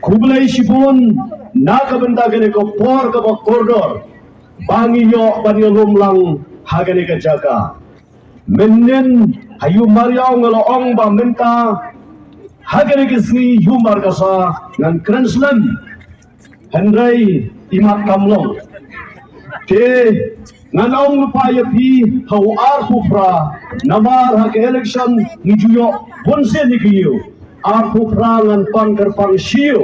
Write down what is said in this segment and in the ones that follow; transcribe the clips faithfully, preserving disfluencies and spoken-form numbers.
Khublei shibun na ka bynta kane ka por kaba kordor ba ngi ïoh ban ïalum lang ha kane ka jaka. Mynnin ha ïu mariaw nga la ong ba mynta ha kane ka sngi ïu markasa ngan kren slem. Hynrei imat kam long. Te ngan ong lypa ïa phi ha u arphew phra namar ha ka election ngi ju ïoh bun sien ïa ki ïew. Arphew phra ngan pan kyrpang shi ïew.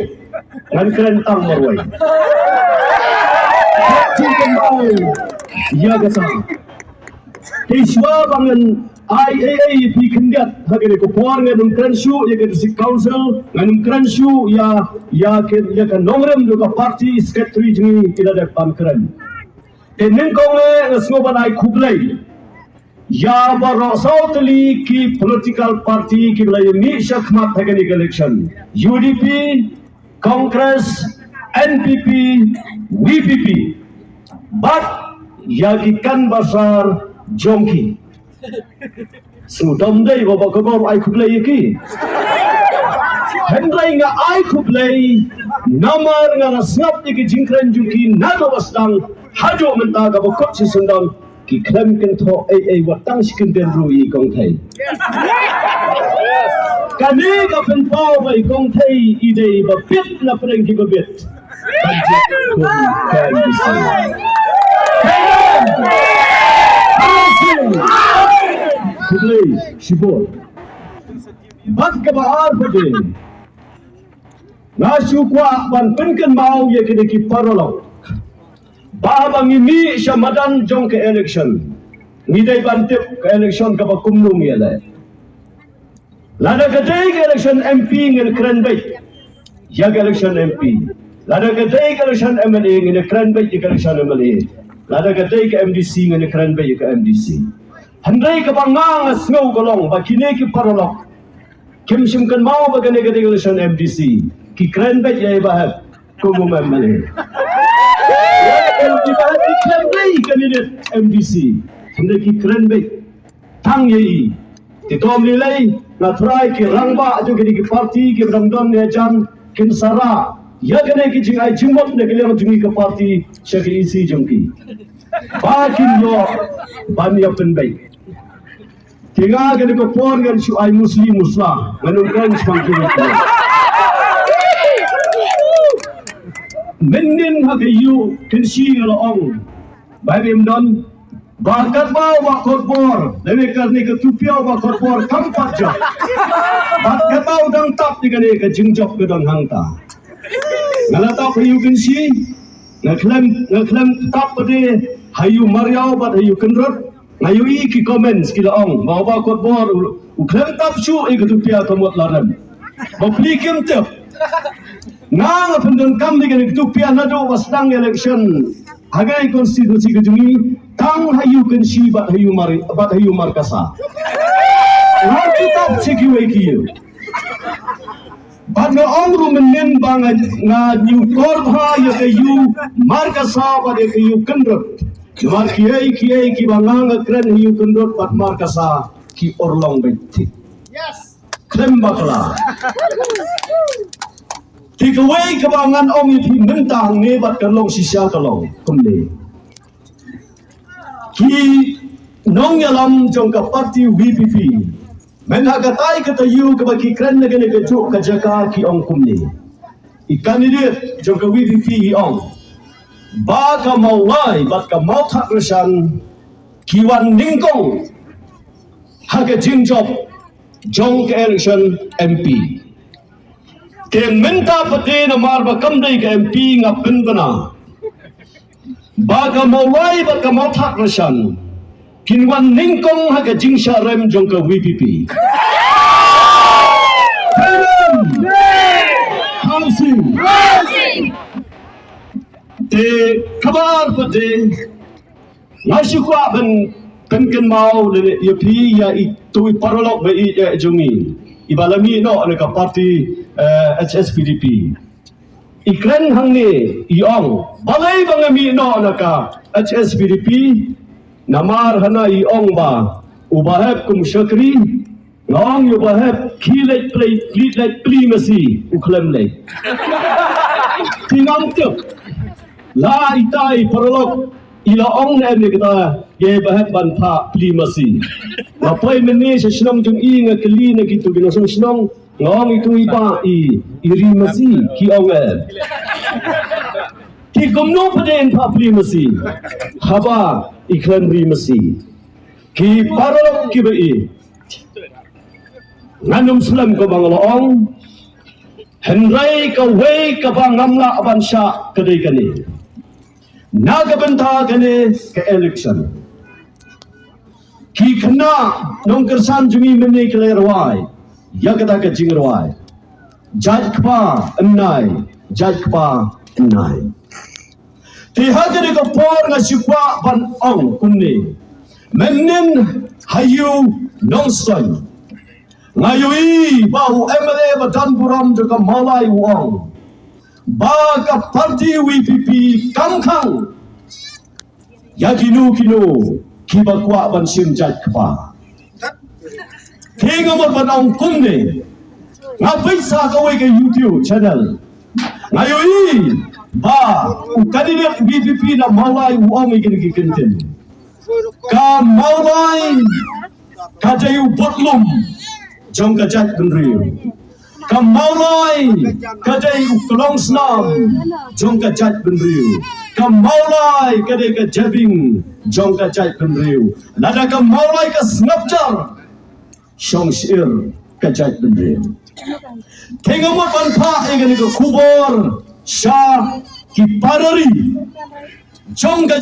Ngan kren tang marwei. Ïa kata. Te shuwa ba ngan ai ei ei ïa phi khyndiat ha kane ka por ngan ym kren shuh ïa ka District Council, ngan ym kren shuh ïa ïa ka ïa ka nongrim jong ka party, secretary jong ngi ki la dep ban kren. Te nyngkong eh nga sngew ban ai khublei ïa baroh saw tylli ki political party kiba la ïamih shakhmat ha kane ka election. U D P, Congress, N P P, V P P. Bad ïa ki canvasser jong ki. Sngewdom dei ba ka bor ai khublei ïa ki. Hynrei nga ai khublei namar nga la sngap ïa ki jingkren jong ki naduh ba sdang haduh mynta kaba kut shi syndon. Ki khlem kynthoh ei ei wat tang shi kyntien ruh ïa i Kong Thei. Kane ka pynpaw ba i Kong Thei i dei ba bit na pdeng kiba bit. Khublei shibun. Bad kaba ar pat de nga shu kwah ban pynkynmaw ïa kine ki paralok ba haba ngi mih sha madan jong ka election ngi dei ban tip ka election kaba kumno ngi ïaleh. Lada ka dei ka election M P ngan kren beit ïa ka election M P. Lada ka dei ka election M L A ngan kren beit ïa ka election M L A. Lada ka dei ka M D C ngan kren beit ïa ka M D C. Hynrei kaba nga nga sngew ka long ba kine ki paralok kim shym kynmaw ba kane ka dei ka election M D C. Ki kren beit ïa i Bah Hep kum u M L A. Ïa i Bah Hep ki kren beit candidate M D C. Hynrei ki kren beit tang ïa i. Te to ym lei lei nga trai ki rangbah jong kine ki party kiba dang don ne jan kin sa rah ïa kane ki jingai jingmut na ka liang jong ngi ka party sha ka E C jong ki. Ba kin ïoh ban ïa pynbeit. Te nga kane ka por ngan shu ai musli musla ngan ym kren shaphang kine ki. Mynnin ha ka ïu Kynshi nga la ong ba im don ba katba u Bah Kotbor, lane kane ka Tupia u Bah Kotbor kam pat jop. Bad katba u dang tap ïa kane ka jingjop ka don hangta. Nga la tap ha ïu Kynshi, nga khlem nga khlem tap pat de ha ïu Mariaw bad ha ïu Kyndrot. Nga ïohi ki comments ki la ong ba u Bah Kotbor u, u khlem tap shuh ïa ka Tupia ka mut la rem. Ba phi kim tip. Nga nga pyndonkam ïa ka Tupia naduh ba sdang election ha ka constituency ka jong ngi tang ha ïu Kynshi bad ha ïu Mar, bad ha ïu Markasa. Nga ki tap sha kiwei ki ïew. Bad nga ong ruh mynnin ba nga, nga ñiewkor bha ïa ka ïu Markasa bad ïa ka ïu Kyndrot. Namar kiei kiei kiba nga nga kren ha ïu Kyndrot bad Markasa ki urlong beit thik. Khlem bakla. Te kawei kaba ngan ong ïa phi mynta hangne bad kan long shisha ka long kumne. Ki nongïalam jong ka party V P P mynta ha katai ka taïew kaba ki kren na kane kajuh ka jaka ki ong kumne. I candidate jong ka V P P i ong ba ka Mawlai bad ka Mawthadraishan ki wan nyngkong ha ka jingjop jong ka election M P. Te mynta pat de namar ba kam dei ka M P nga pynbna ba ka Mawlai bad ka Mawthadraishan kin wan nyngkong ha ka jingshah rem jong ka V P P. Housing. Te kaba ar pat de nga shu kwah ban pynkynmaw lane ïa phi ïa itu i paralok ba i eh jong ngi iba la mih noh na ka party eh, H S P D P. I kren hangne i ong balei ba nga mih noh na ka H S P D P. Namar hana i ong ba u Bah Hep kum shakri Nga ong ïa u Bah Hep, khie leit plie, khie leit plie masi, u khlem leit. Te ngam tip la itai paralok i la ong ne em ïa kata, ïa i Bah Hep ban phah plie masi. Nga poi mynne sha shnong jong i, nga kylli na kitu ki nongshong shnong, nga ong, itu i bah i, i ri masi, ki ong em. Te kumno pat de in phah plie masi haba i khlem ri masi? Ki paralok kiba ïeit, ngan ym slem kumba nga la ong. Hynrei kawei kaba ngam lah ban shah ka dei kane. Na ka bynta kane ka election, ki khynnah nongkyrshan jong ngi mynne ki la rwai ïa kata ka jingrwai: Jait kpa, ynai, jait kpa, ynai. Te ha kane ka por nga shu kwah ban ong kumne: mynnin ha ïew Nongstoiñ, nga ïohi ba u M L A ba don burom jong ka Mawlai u ong ba ka party VPP kam khang ïa kino kino kiba kwah ban shim jait kpa. Te nga mut ban ong kumne, nga peit sa kawei ka YouTube channel, nga ïohi ba u candidate VPP na Mawlai u ong ïa kine ki kyntien: ka Mawlai ka dei u budlum jong ka jaitbynriew. Ka Mawlai ka dei u klongsnam jong ka jaitbynriew. Ka Mawlai ka dei ka jabieng jong ka jaitbynriew. Lada ka Mawlai ka sngap jar, shong syier ka jaitbynriew. Te nga mut ban phah ïa kane ka khubor sha ki para ri jong ka